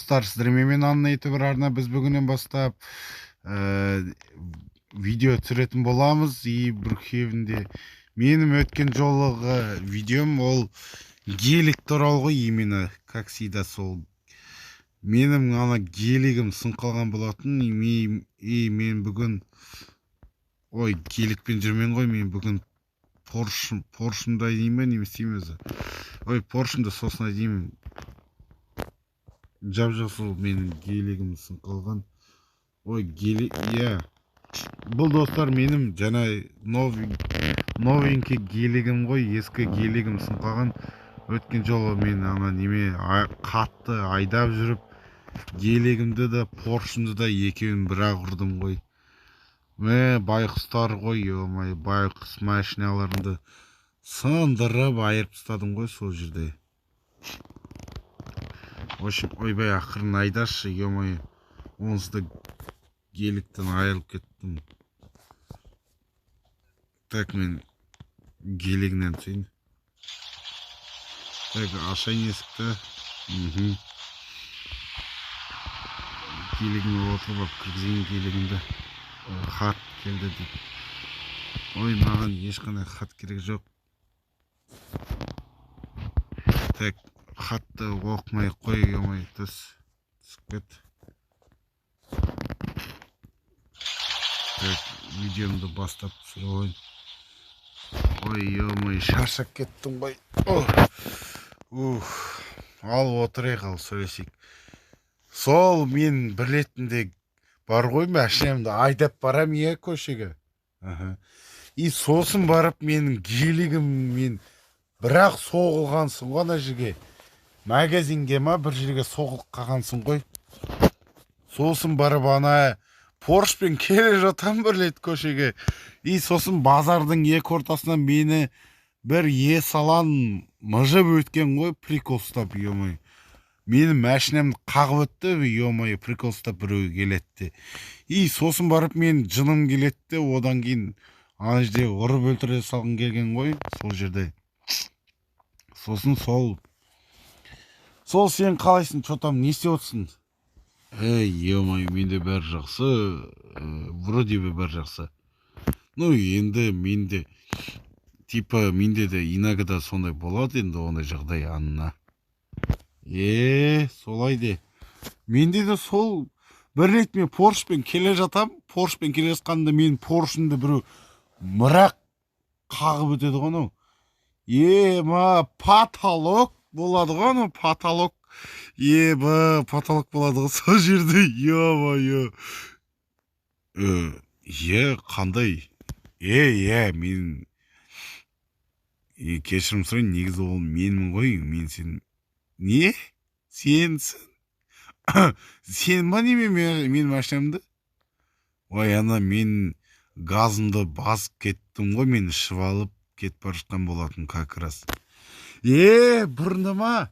Достар, сіздермен мен Анна ютубер арна. Біз бүгіннен бастап видео түсіретін боламыз. И Брукхейвенде менің өткен жолғы видеом ол гелик туралы ғой, именно как всегда сол менің ана гелигім сынып қалған болатын. И мен бүгін, ой, геликпен жүрмін ғой, мен бүгін Поршымды айдаймын ба, не істеймін өзі? Ой, Поршымды сосын айдаймын. Жап-жасыл менің гелигім сынып қалған. Ой, гелик, иә. Бұл, достар, менің жаңа новенький гелигім ғой, ескі гелигім сынып қалған. Өткен жолы мен ана неме қатты айдап жүріп гелигімді де, Поршымды да екеуін бір-ақ ұрдым ғой. Мә, байқұстар ғой, ё-моё, байқұс машиналарымды сындырып айырып тастадым ғой сол жерде. В общем, ойбай, ақырын айдашы, ё-моё, онсыз да геликтен айырылып кеттім. Так, мен гелигінен түсейін. Так, ашайын есікті. Гелигіме отырып алып кіргізейін гелигімді. Хат келді дейді. Ой, маған ешқандай хат керек жоқ. Так, хатты оқымай қой, ой, түсіп кет. Так, видеомды бастап түсіре қояйын. Ой, ё-моё, шаршап кеттім ғой. Ух, ал отырайық, ал сөйлесейік. Сол мен бір ретінде бар ғой, машинамды айдап барам, иә, көшеге. И сосын барып менің гелигім мен бірақ соғылғансың ғой ана жерге. Магазинге ма бір жерге соғылып қалғансың ғой. Сосын барып ана Поршпен келе жатам бір рет көшеге. И сосын базардың екі ортасынан мені бір есалан мыжып өткен ғой, прикол ұстап, ё-моё. Менің машинамды қағып өтті, ё-моё, прикол ұстап біреу келеді де. И сосын барып мен жыным келеді де, одан кейін ана жерде ұрып өлтіре салғым келген ғой сол жерде. Сосын сол сен қалайсың, чё там, не істеп отырсың? Эй, ё-моё, менде бәрі жақсы, вроде бы бәрі жақсы. Ну, енді менде, типа, менде де иногда сондай болады енді, ондай жағдай, Анна. Солай де. Менде де сол бір рет мен Поршпен келе жатам, Поршпен келе жатқанда менің Поршымды біреу мырақ қағып өтеді ғой анау. Ма, потолок болады ғой анау, потолок. Ба, потолок болады ғой сол жерде, ё-моё. Қандай? Мен кешірім сұрайын, негізі ол менмін ғой, мен сен не? Сенсің? Сен ба неме менің машинамды? Ой, ана мен газымды басып кеттім ғой, мен ішіп алып кетіп бара жатқан болатын как раз. Бұрында ма?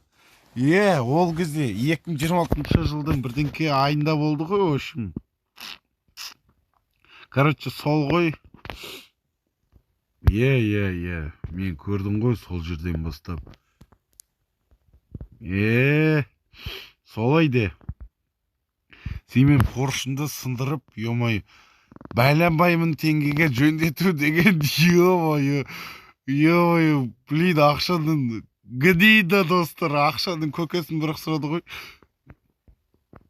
Ол кезде 2026 жылдың бірдеңке айында болды ғой, в общем. Короче, сол ғой. Мен көрдім ғой сол жерден бастап. Солай де. Сен мен Поршымды сындырып, ё-моё, бәленбай мың теңгеге жөндету деген, ё-моё, ё-моё, блин, ақшаның гнида, достар, ақшаның көкесін бірақ сұрады ғой.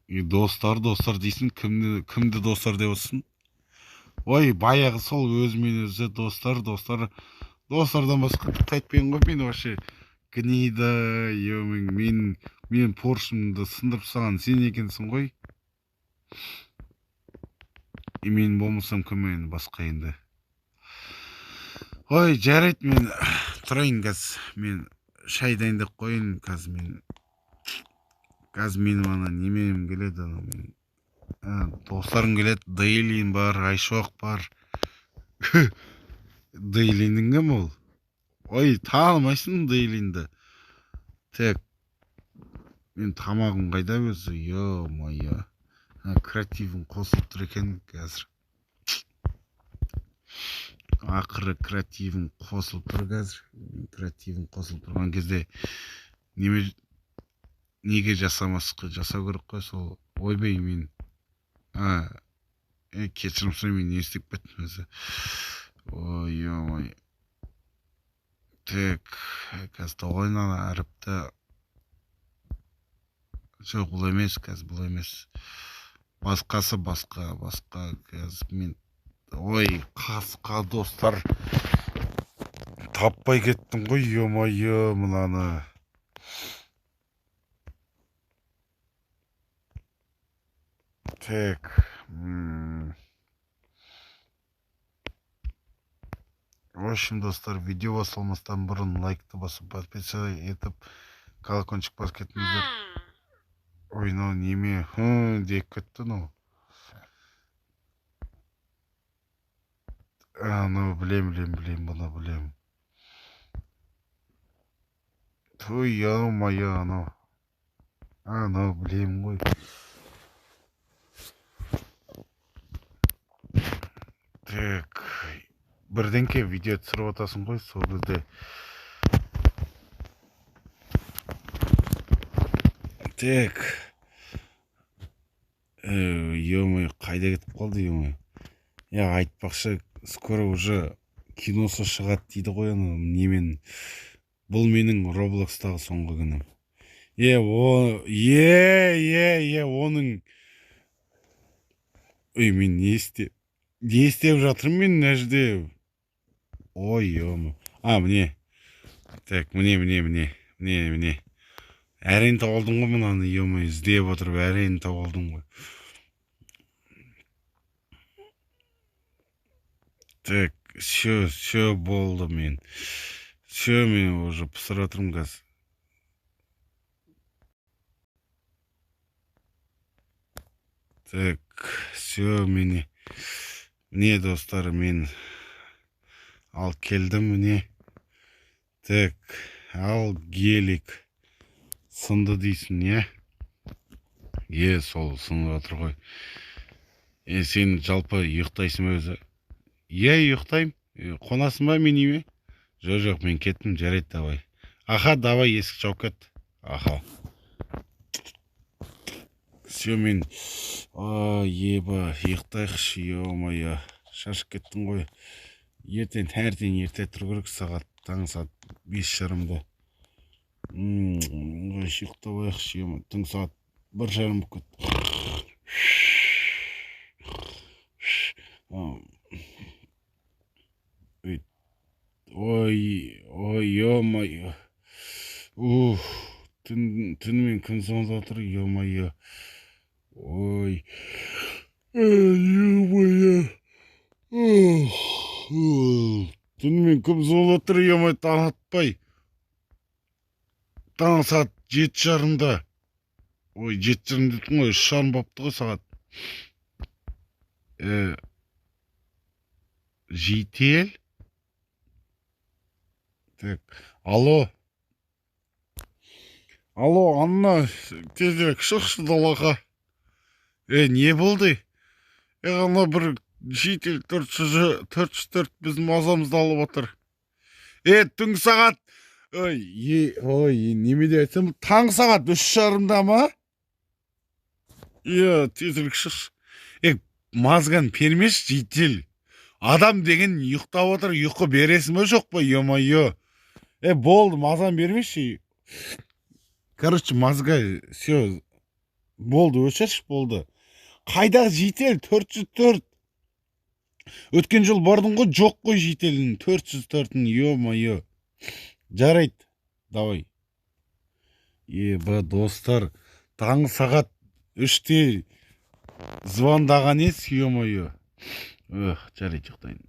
И достар, достар дейсің, кімді достар деп отырсың? Ой, баяғы сол өзімен өзі достар, достар, достардан басқа түк айтпаймын ғой мен вообще. Гнида, ё-моё, мен Поршымды сындырып тастаған сен екенсің ғой. И мен болмасам кім енді басқа енді. Ой, жарайды, мен тұрайын қазір. Мен шай дайындап қояйын қазір мен. Қазір менің ана немем келеді, ана мен. Достарым келеді, Дейлин бар, Айшуақ бар. Дейлиннің кім ол? Ой, танымайсың Дейлинді. Так, мен тамағым қайда өзі? Ё-моё. Креативім қосылып тұр екен қазір. Ақыры креативім қосылып тұр қазір. Креативім қосылып тұрған кезде неме Неге жасамасқа, жасау керек қой сол. Ойбай, мен кешірім сұраймын, мен не істеп кеттім өзі. Ой, ой. Так, қазір тауып ана әріпті. Жоқ, бұл емес, қазір бұл емес. Басқасы басқа, басқа. Қазір мен, ой, қасқа достар. Таппай кеттім ғой, ё-моё, мынаны. Так. В общем, достар, видео басталмастан бұрын лайкты басып, подписаться етіп, колокольчик басып кетіңіздер. Ой, мынау неме, деп кетті мынау. Анау білем, білем, білем, бұны білем. Ой, ё-моё, анау. Анау білем ғой. Так, бірдеңке видео түсіріп отырсың ғой, сол кезде. Так. Ё-моё, қайда кетіп қалды, ё-моё. Я айтпақшы, скоро уже киносы шығады дейді ғой анау немен. Бұл менің Роблокстағы соңғы күнім. Оның ой, мен не істеп жатырмын мен мына жерде? Ой, ё-моё. А, міне. Так, міне, міне, міне. Міне, міне. Әрең тауып алдым ғой мынаны, ё-моё, іздеп отырып әрең тауып алдым ғой. Так, всё, всё болды мен. Всё, мен уже пысырып жатырмын қазір. Так, всё, міне. Міне, достар, мен ал келдім, міне. Так, ал гелик сынды дейсің, не? Е, сол сынып жатыр ғой. Е, сен жалпы ұйықтайсың ба өзі? Е, ұйықтаймын. Қонасың ба мен үйіме? Жоқ, жоқ, мен кеттім, жарайды, давай. Аха, давай, есік жауып кет. Аха. Всё, мен еба, ұйықтайықшы, ё-моё, шаршап кеттім ғой. Ертең таңертең ерте тұру керек, сағат таң сағат 5:30-да. Ұйықтап алайықшы, ё-моё, түнгі сағат 1:30 болып кетті. Ой, ой, ё-моё. Ух, түнімен кім звондап жатыр, ё-моё. Ой, ё-моё. Түнімен кім звондап жатыр, ё-моё, таң атпай. Таң сағат 7:30-да. Ой, 7:30 дедім ғой, 3:30 болыпты ғой сағат. Житель. Так, алло. Алло, Анна, тезірек шықшы далаға. Не болды? Ана бір житель 404 біздің мазамызды алып отыр. Түнгі сағат, ой, неме деп айтсам, таңғы сағат 3:30-да ма? Тезірек шықшы. Мазган пермеш, житель. Адам деген ұйықтап отыр, ұйқы бересің бе, жоқ па, ё-моё. Болды, мазан бермеші. Короче, мазга, всё, болды, өшірші, болды. Қайдағы житель 404? Өткен жол бардың ғой, жоқ қой жителдің 404-ін, ё-моё. Жарайды, давай. Еба, достар, таңғы сағат 3-те звондаған ес, ё-моё. Жарайды, ұйықтайын.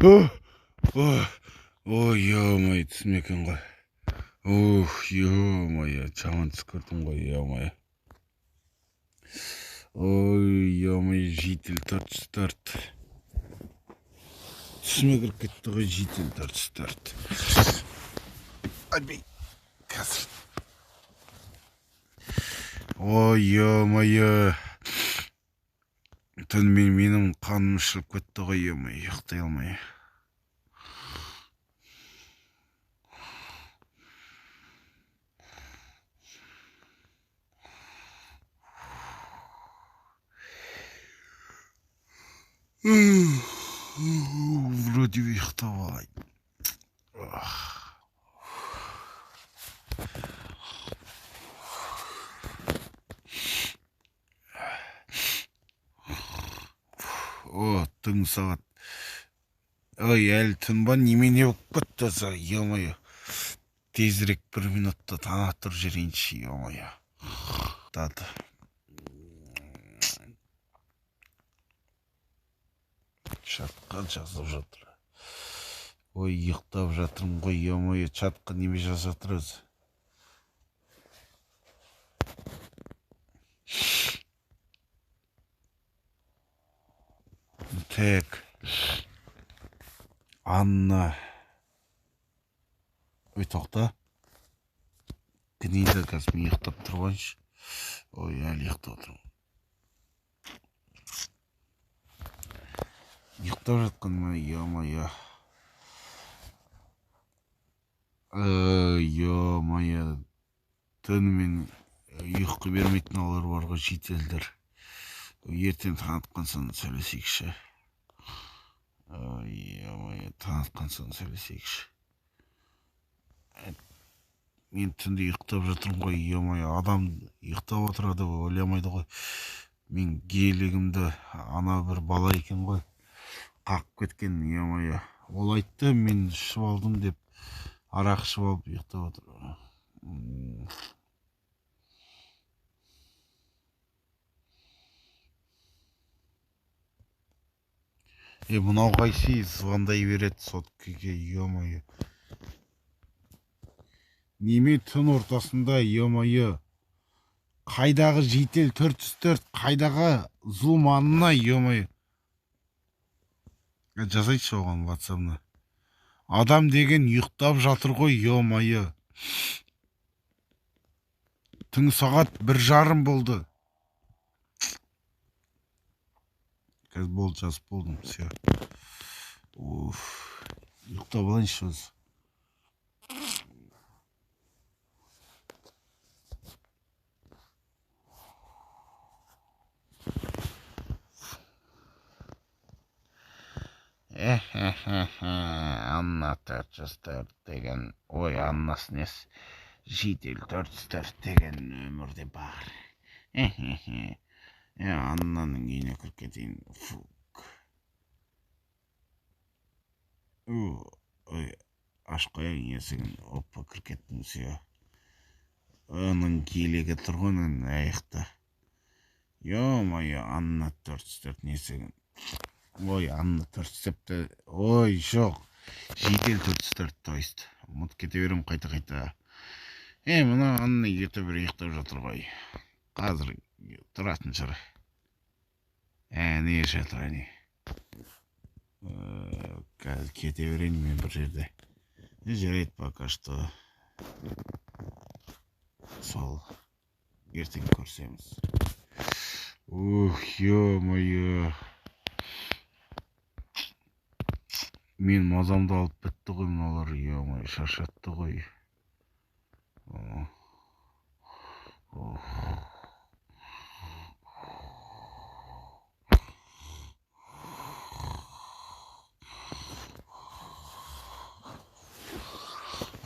Ой, ё-моё, түсім екен ғой. Ух, ё-моё, жаман түс көрдім ғой, ё-моё. Ой, ё-моё, житель 404. Түсіме кіріп кетті ғой, житель 404. Айбей, қазір. Ой, ё-моё. Түнімен менің қаным ішіліп кетті ғой, ё-моё, ұйықтай алмай. Вроде ұйықтап алайын. О, түн сағат. Ой, әлі түн ба, немене болып кетті өзі, ё-моё. Тезірек бір минутта таң атырып жіберейінші, ё-моё. Тады. Чатқа жазып жатыр. Ой, ұйықтап жатырмын ғой, ё-моё, чатқа неме жазып жатыр өзі. Так. Анна. Ой, тоқта. Гнида, қазір мен ұйықтап тұрғаншы. Ой, әлі ұйықтап отырмын. Ұйықтап жатқаныма, ё-моё. Ё-моё. Түнімен ұйқы бермейтін алар бар ғой, жительдер. Ертең таң атқан соң сөйлесейікші. Ё-моё, таң атқан соң сөйлесейікші. Мен түнде ұйықтап жатырмын ғой, ё-моё, адам ұйықтап отырады деп ойламайды ғой. Мен гелигімді ана бір бала екен ғой, қағып кеткен, ё-моё. Ол айтты, мен ішіп алдым деп, арақ ішіп алып ұйықтап отыр. Мынау қайсы звондай береді соткеге, ё-моё. Неме түн ортасында, ё-моё. Қайдағы житель 404, қайдағы зұлманына, ё-моё. Жазайыншы оған ватсабына. Адам деген ұйықтап жатыр ғой, ё-моё. Түн сағат 1:30 болды. Қазір болды, жазып болдым, все. Уф, ұйықтап алайыншы өзі. Анна 404 деген, ой, Аннасы несі, житель 404 деген өмірде бар. Аннаның үйіне кіріп кетейін. Фук. Ой, ашып қояйын есігін. Опа, кіріп кеттім, все. Оның гелигі тұр ғой ана аяқта. Ё-моё, Анна 404 несігін. Ой, Анна 404-ті, ой, жоқ. Житель 404, то есть. Ұмытып кете беремін қайта-қайта. Мына Анна ютубер ұйықтап жатыр ғой. Қазір тұратын шығар. Не жатыр, әне. Қазір кете берейін мен бір жерде. Жарайды, пока что. Сол. Ертең көрсеміз. Ух, ё-моё. Мен мазамды алып бітті ғой мыналар, ё-моё, шаршатты ғой.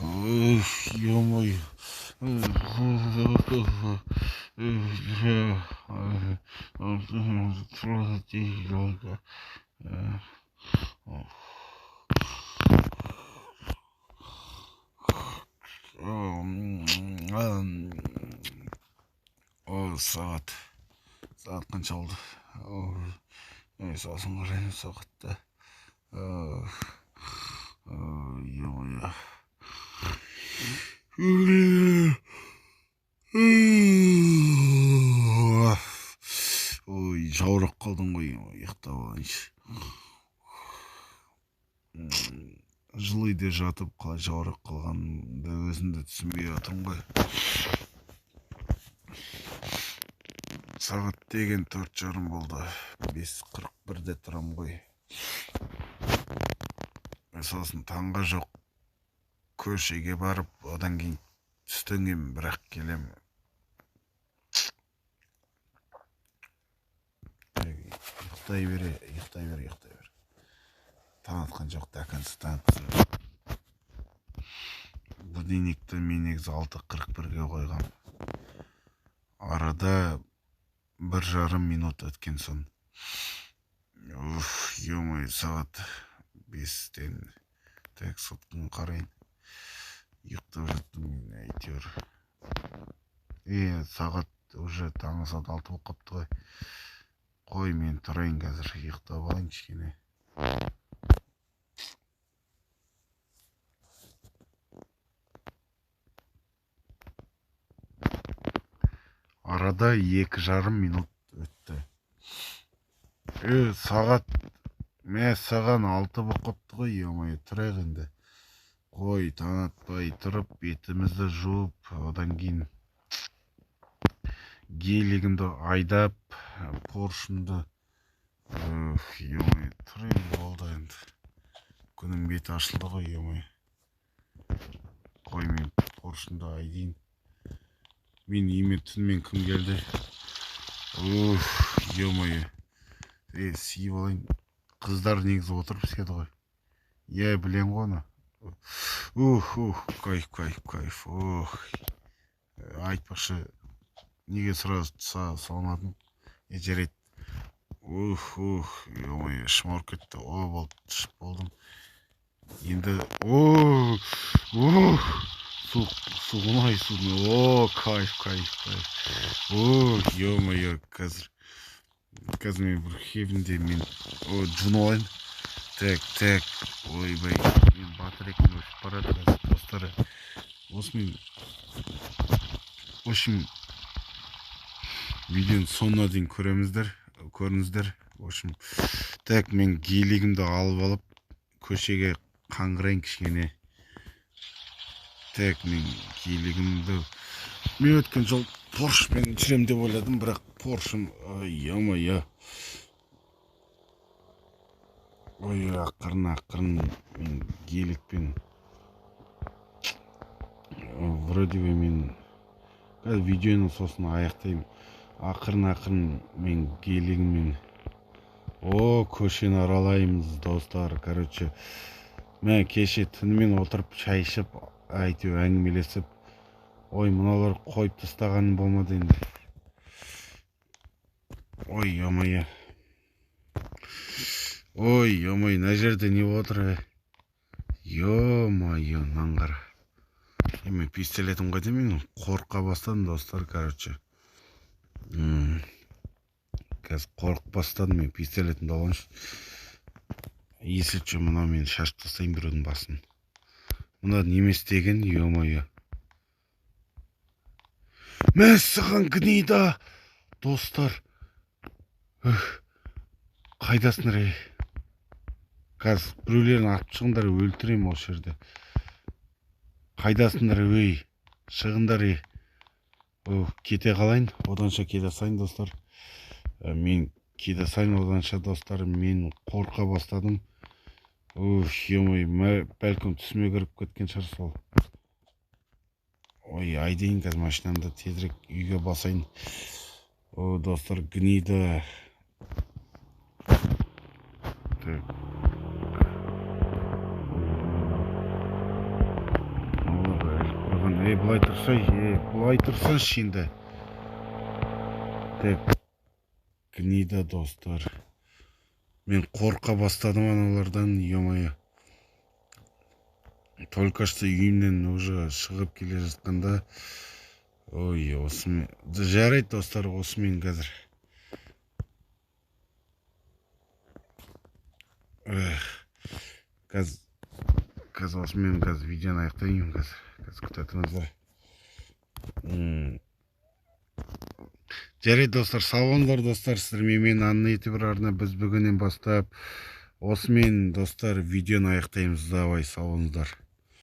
Ох, ё-моё. О, сағат. Сағат қанша болды? Ой, сосын қараймын сағатты. Ё-моё. Ой, жаурап қалдым ғой, ұйықтап алайыншы. Жылы үйде жатып қалай жаурап қалғанымды өзім де түсінбей жатырмын ғой. Сағат деген 4:30 болды. 5:41-де тұрамын ғой. Сосын таңға жоқ көшеге барып, одан кейін түстен кейін бірақ келемін. Ұйықтай бере, ұйықтай бер, ұйықтай бер. Таң атқан жоқ, до конца таң атсын. Будильникті мен негізі 6:41-ге қойғам. Арада 1,5 минут өткен соң. Уф, ё-моё, сағат 5-тен. Так, сотканы қарайын. Ұйықтап жаттым мен әйтеуір. Сағат уже таңғы сағат 6 болып қапты ғой. Қой, мен тұрайын қазір, ұйықтап алайын кішкене. Арада 2,5 минут өтті. Сағат саған 6 болып қапты ғой, ё-моё, тұрайық енді. Қой, таң атпай тұрып, бетімізді жуып, одан кейін гелигімді айдап, Поршымды, ё-моё, тұрайын болды енді. Күнім беті ашылды ғой, ё-моё. Қой, мен Поршымды айдайын. Мен үйіме түнімен кім келді? Уф, ё-моё. Сиіп алайын. Қыздар негізі отырып сиеді ғой. Иә, білем ғой оны. Ух, ух, кайф, кайф, кайф. Ох. Айтпақшы, неге сразу салынатын? Жарайды. Ух, ух, ё-моё, ішім ауырып кетті. О, болды, ішіп болдым. Енді, о, ух, суғынай, суғынай. О, кайф, кайф, кайф. О, ё-моё, қазір мен бір хевінде мен, о, жуынып алайын. Так, так, ойбай, мен батарейкам өшіп барады қазір, достар. Осымен, в общем, видеоның соңына дейін көріңіздер. В общем, так, мен гелигімді алып алып, көшеге қаңғырайын кішкене. Так, мен гелигімді, мен өткен жол Поршпен жүрем деп ойладым, бірақ Поршым, ой, ё-моё. Ой, ақырын, ақырын мен геликпен, вроде бы мен қазір видеоны сосын аяқтаймын. Ақырын, ақырын мен гелигіммен, о, көшені аралаймыз, достар. Короче, мен кеше түнімен отырып шай ішіп, әйтеуір әңгімелесіп, ой, мыналар қойып тастағаным болмады енді. Ой, ё-моё. Ой, ё-моё, мына жерде не болып отыр? Ё-моё, мынаны қара. Мен пистолетім қайда, мен қорқа бастадым, достар, короче. Қазір қорқып бастадым мен, пистолетімді алайыншы. Если че, мынау мен шашып тастайын біреудің басын. Мына неме істеген, ё-моё. Мәссаған, гнида! Достар. Үх, қайдасыңдар, ей? Қазір біреулерін атып шығыңдар, өлтіремін осы жерде. Қайдасыңдар, ей? Шығыңдар, ей. Ух, кете қалайын, оданша кете салайын, достар. Мен кете салайын оданша, достар. Мен қорқа бастадым. Ух, ё-моё, бәлкім түсіме кіріп кеткен шығар сол. Ой, айдайын қазір машинамды, тезірек үйге басайын. О, достар, гнида. Так. Ей, былай тұрсай, ей, былай тұрсайшы енді. Так, гнида, достар. Мен қорқа бастадым аналардан, ё-моё. Только что үйімнен уже шығып келе жатқанда, ой, осымен, жарайды, достар, осымен қазір. Эх. Қазір осымен қазір видеоны аяқтайын. Қазір күте тұрыңыздар. Жарайды, достар, сау болыңыздар, достар. Сіздермен мен, Анна Ютубер арна. Біз бүгіннен бастап осымен, достар, видеоны аяқтаймыз. Давай, сау болыңыздар.